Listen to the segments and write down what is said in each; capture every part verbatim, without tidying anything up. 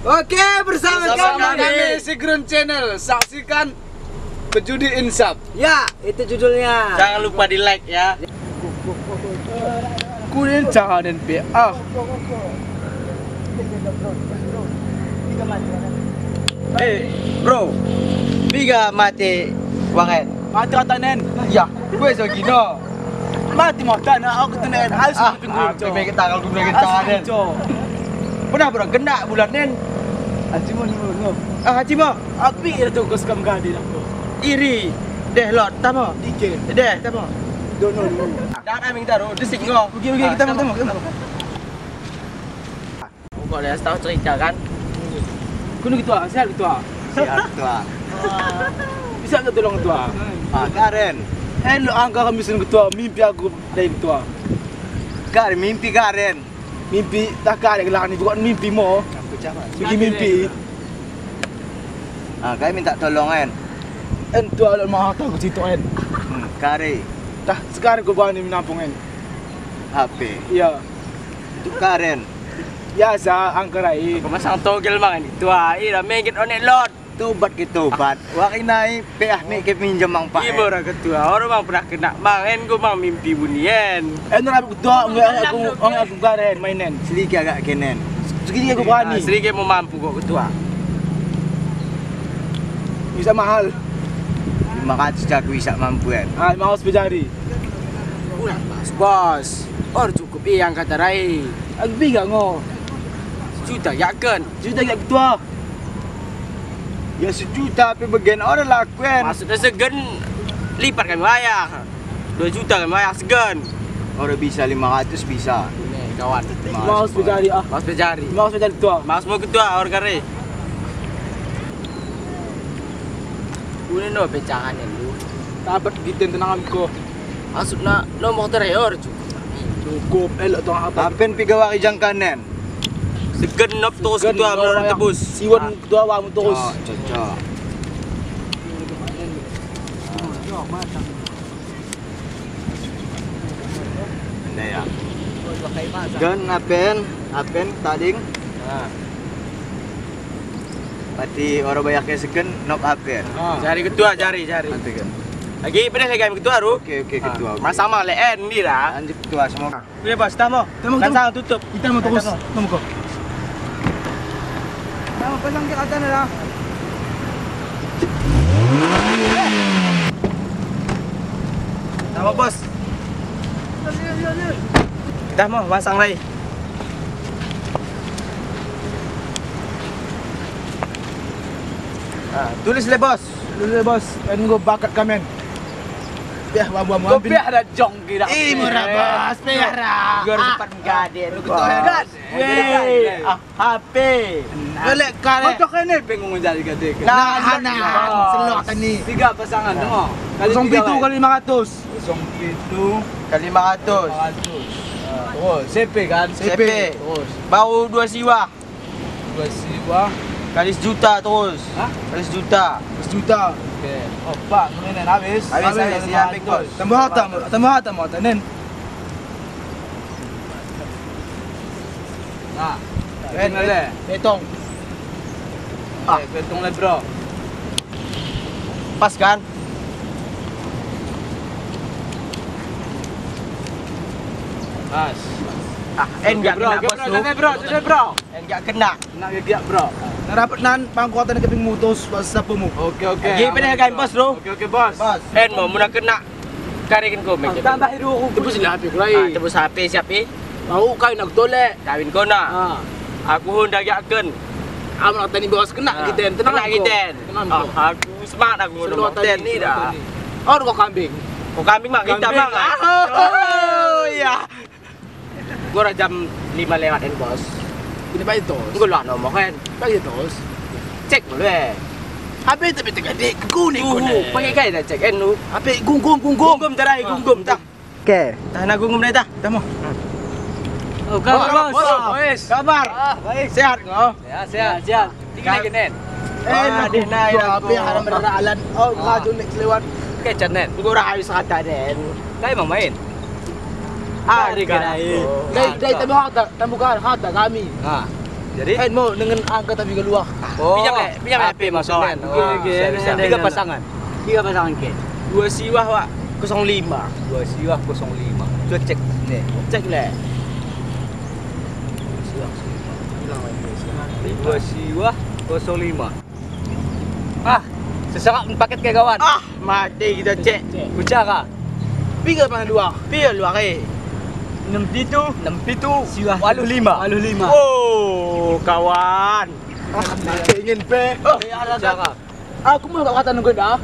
Oke, bersama kami. Bersama kami, Sigrun Channel. Saksikan Pejudi Insap. Ya, itu judulnya. Jangan lupa di-like ya. Kunin janganen pe ah. Eh, bro. Piga mate wang en? Mate katanen. Ya, kue so gino. Mate mo tanah aku tu nen. Harus ah, aku tunggu, ah, co. Mege tanggal dua belas. Harus co. Pernah bro kena bulan nen. Haji mo dulu, no. Ah, haji mo. Aku pikir tu kos kam gadi aku. Iri. Deh, Lot, tamo. Dike. Deh, tamo. Dono dulu. Dah kami kita ro, desik ngo. Oke, oke, kita mau, kita mau, kita mau. Kok dia tahu cerita kan? Kunu ketua, sehat ketua. Sehat ketua. Bisa nggak tolong ketua? Ah, karen. Eh, lo angka kami sen ketua, mimpi aku dari ketua. Karen, mimpi karen. Mimpi tah karen, gelang ni bukan mimpi mo. Bagi mimpi. Ah, kami minta tolong en. En tua lo mahata ku situ en. Hmm, kari. Tah, sekarang ku bani menampung en. H P. Iya. Itu karen. Biasa, angker ai. Aku masang togel mang ni. Tua, ira mengget onek lot. Tobat ke tobat. Wak inai, pe ah mik ke minjem mang pak. Ibo ra ketua, orang mang pernah kena mang, en ku mang mimpi bunyi en. En ra ketua, nggak aku, nggak aku karen main en. Seliki agak kenen. Seliki aku bani. Ah, seliki mau mampu kok ketua. Bisa mahal. Lima ratus jaku isak mampu en. Ah, mau sepejari. Kurang pas, bos. Or cukup i angka tarai. Aku piga ngo. Sejuta yaken. Sejuta ya ketua. Ya sejuta pe begen ora laku en. Maksudnya segen lipat kami wayah. Dua juta kami wayah segen. Ora bisa lima ratus bisa. Ini kawan. Mau sepejari ah. Mau sepejari. Mau sepejari ketua. Mau semua ketua or kare. Uni no pecahan lu. Tabat giten tenang ko. Maksudna nomor tereor cukup. Cukup elok tong apa? Tapen piga wari jangkanen. Segenop terus ketua menurut tebus. Siwon ketua wamu terus. Cocok. Enda ya. Gen apen, apen tading. Ah. Pati ora bayar ke segen, nop apen. Ah. Jari ketua, jari, jari. Nanti kan. Lagi pede lagi ketua ru. Oke, oke, ketua. Masa male en ni dah. Lanjut ketua semua. Iya, Bos, tamo. Tamo, kan tamo. Sang tutup. Kita mau terus. Tamo. Tamo ko. Tamo pasang ke kata dah. Tamo, Bos. Dah mau pasang lagi. Ah, tulis le, Bos. Tulis le, Bos. En go bakat kamen. Piah, wamu, wamu. Ko piah da jong kira. Ih, murah, Bos. Piah da. Gor sempat menggaden, Bos. Weh. Ah, H P. Lelek kale. Kocok ini bingung jadi kate. Nah, nah, selok tani. Tiga pasangan, tengok. Kosong pitu kali lima ratus. Kosong pitu kali lima ratus. Lima ratus. Terus, C P kan? C P. C P. Terus. Bau dua siwah. Dua siwah. Kali sejuta terus. Hah? Kali sejuta. Sejuta. Oke. Oh, Pak, ini habis. Habis, habis, habis, ya, lima ratus. Tambah harta, tambah harta, mau tanen. Nah, en le. Petong. Ah, petong le, bro. Pas kan? Pas. Ah, en gak kena, bro. Bos, bro, bro. En gak kena. Kena gak, bro. Nah, rapet nan pangkuatan keping mutus, bos, sapumu. Oke, oke. Lagi pede kain, bos, bro. Oke, oke, bos. Bos. En mo, muna kena. Kareken ko mege. Tambah iru. Tebus lah H P ku lai. Ah, tebus H P siap i. Mau kawin aku tole. Kawin kona. Ah. Aku Honda giaken. Aman tani bos kena kiten, tenang ko. Kena kiten. Tenang ko. Ah, aku semangat aku ngono. Ten ni dah. Oh, ko kambing. Ko kambing mak kita mak. Oh, iya. Gora jam lima lewat en, bos. Ini baik tos. Enggo lah nomor en. Baik tos. Cek dulu eh. Apa itu betul kan dek kuning kuning. Pakai kai dah cek en lu. Apa gum gum gum gum. Gum gum tarai gum gum tah. Oke. Tah na gum gum dai tah. Tamo. Oh, kabar bos. Kabar. Ah, baik. Sehat ngo. Ya, sehat, sehat. Tinggi lagi nen. Eh, nah, deh, nah, aku haram beralan. Oh, maju next lewat. Kecet nen. Gora habis kata nen. Kai mau main. Ah, di kena. Dai, dai, tambah harta, tambah harta kami. Ah. Jadi? Eh, mo, dengan angka tapi keluar. Oh. Pinjam, eh, pinjam H P mo, kawan. Oke, oke. Bisa, bisa. Tiga pasangan. Tiga pasangan ke? Dua siwah, wak, kosong lima. Dua siwah kosong lima. Coba cek. Nih. Cek, leh. Dua siwah kosong lima. Dua siwah kosong lima. Ah, sesangap paket ke, kawan. Ah, mate kita, cek. Kucara. Piga pang dua? Piga dua, eh? Enem pitu. Enem pitu. Siwah. Waluh lima. Waluh lima. Oh, kawan. Ah, mate ingin pe. Oh, kucara. Aku mah kata nunggu dah.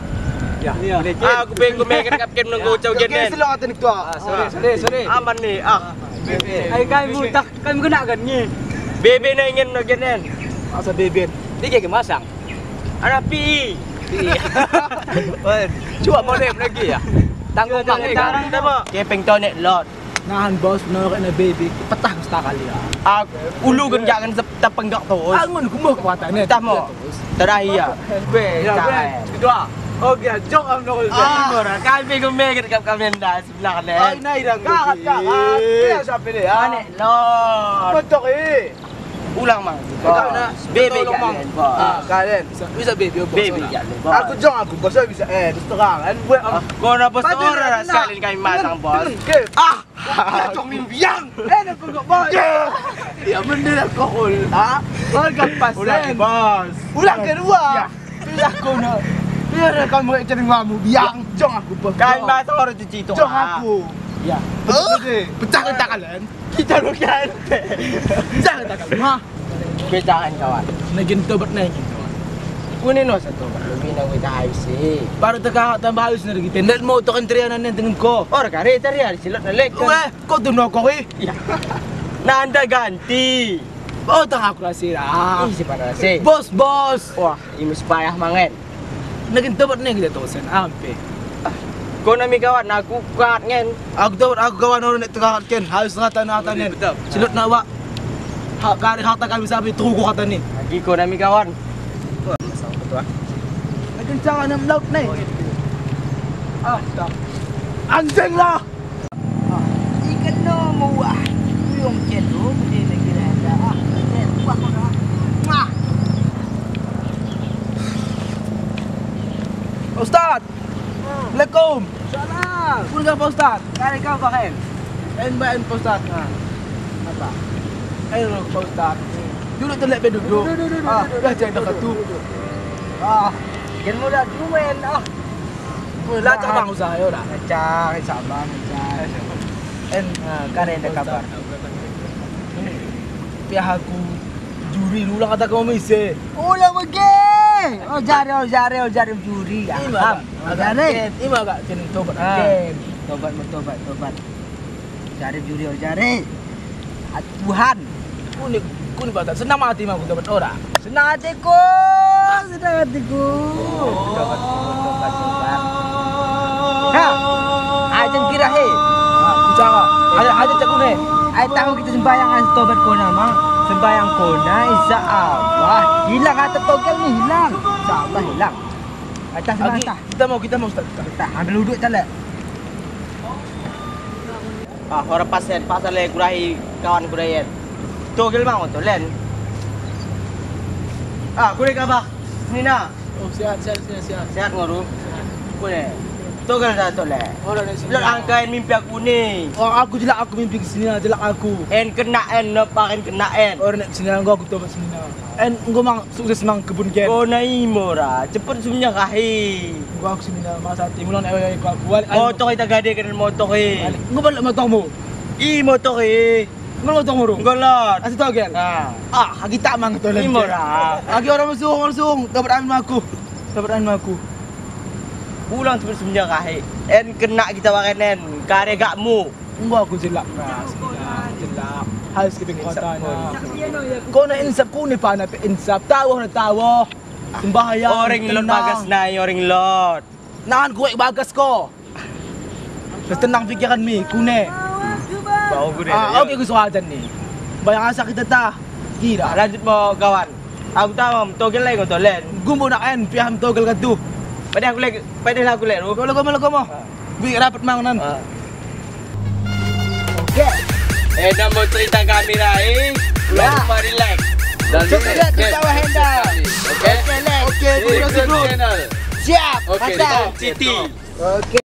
Ya. Aku pe nggo meken kap ken nunggu cau genen. Oke, silo kata nih, tua. Ah, sorry, sorry, sorry. Aman nih, ah. Ai, kami mutak. Kan kena kan ni. Bebe na ingen no genen. Asa bebe. Dia kayak masang. Anak pi. Iya. Weh, coba modem lagi ya. Tanggung bang, eh, kan? Kepeng tonek lot. Nahan bos, no kena bebe. Petah mesti kali ya. Ah, ulu kan jangan sep-, tepenggak terus. Angun gumuh kekuatan ni. Tah mo. Terakhir ya. Be, ya, be. Kedua. Oke, jok am no. Ah, murah. Kami gumegen kap kami ndas. Lah, Len. Ai, nai dang kakat, kakat. Iya, sampe deh, ya. Anek, Lon. Betok, eh. Ulang, Mang. Bos. Bebe, Mang. Bos. Ah, kalian. Bisa, bisa bebe, Bos. Bebe, Bos. Aku jong aku, Bos, bisa, eh, terus terang, kan, gue, ah. Kau na, Bos, orang sekalian kami masang, Bos. Ah, jong ni biang. Eh, nak kau, Bos. Ya, bener, alkohol, ah. Harga pas, Bos. Ulang kedua. Ya. Pilah kono. Pilah kamu cari ngamu biang. Jong aku, Bos. Kan masor cuci itu. Jong aku. Ya. Pecah kita kalian. Kita lu kan. Pecah kita kalian. Hah? Pecahan kawan. Nagin tobat nagin kawan. Kune no satu. Lebih na kita haus sih. Baru teka tambah haus nari kita. Ndak mau tokan terianan yang dengan ko. Or kare terian silot nalek. Weh, kau tu nokok, eh? Ya. Nanda ganti. Oh, tang aku rasi dah. Ih, si pada rasi. Bos, bos. Wah, imus payah mangen. Nagin tobat ne kita tosen, ampe. Kau nami kawan, aku kuat ngen. Aku tobat, aku kawan orang nek tekakat ken. Harus ngata na ata nen. Silut na wak. Hak kari harta kami sabi, tuku kata ni. Lagi kau nami kawan. Wah, masang betul ah. Nagin cara nem laut ne. Ah, tak. Anjing lah. Ikan no muah. Uyong celo, gede lagi rada. Ah, celo, wah, wah. Wah. Ustaz. Assalamualaikum. Salam. Pun kau, Pak Ustaz? Kare kau, Pak Hen? En, Pak Hen, Pak Ustaz. Nah. Apa? En, Pak Ustaz. Duduk telek be duduk. Duduk, duduk, duduk. Ah, dah cek dah katu. Ah. Gen muda duen. Ah. Lancar bang usaha, ya udah. Lancar, insya Allah, lancar. En, ah, kare enda kabar. Piah aku juri ulang kata kau mise. Ulang bage. Oh, jare, oh, jare, oh, jare juri. Ima agak, ima agak ken tobat. Ah. Tobat, tobat, tobat. Jare juri, oh, jare. Ah, Tuhan. Kuni, kuni bata, senang ati ma ku tobat ora? Senang atiku, senang atiku. Tobat, tobat, tobat. Ha, aja kira he. Ah, kucara. Aja, aja cakune. Ai tahu kita sembahyang, ah, tobat kona ma. Sembahyang kona, insya Allah. Hilang ata togel ni, hilang. Insya Allah hilang. Atas mata. Kita mau, kita mau, Ustaz. Kita ambil uduk, talek. Ah, ora pas en, pas ale kurahi kawan kurahi en. Togel mang oto len. Ah, kure kabar? Nina. Oh, sehat, sehat, sehat, sehat. Sehat ngoru. Sehat. Kure. Togel sa tole. Ora ne sini. Lot angka en mimpi aku ni. Oh, aku jelak aku mimpi ke sini, jelak aku. En kena en, napa en kena en. Ora ne sini anggo aku tobat sini. En enggo mang sukses mang kebun ken. Kona imo ra, cepet sumnya kahi. Enggo aku sini masa timulan ewe ewe aku. Motor ita gade kena motor e. Enggo balik motormu. I motor e. Enggo motormu ru. Enggo lot. Asi togel. Ah, kita mang tole. Imo ra. Agi orang mesung, orang mesung. Dapat anu aku. Dapat anu aku. Ulang cepet sumnya kahi. En kena kita warenen. Kare gakmu. Enggo aku jelak, Mas. Jelak. Harus kita kekuatan. Kau na insap, kune pana pe insap. Tawoh na tawoh. Sembahyang. Oring lot bagas nai, oring lot. Nahan kuek bagas ko. Terus tenang pikiran mi, kune. Bau kune. Ah, oke, ku soal ni. Bayang asa kita tah. Kira. Lanjut mo kawan. Aku tah mo, togel lagi kau tolen. Gumbo nak en, piah togel katu. Pada aku lagi, pada aku lagi. Kau lagi, kau lagi, kau. Bui rapet mang nan. Ah. Oke. Eh, namo cerita kami rai. Ya. Lupa di like. Subscribe di bawah enda. Oke? Oke, let's. Oke, terus, terus. Siap, oke, mantap. City. Oke.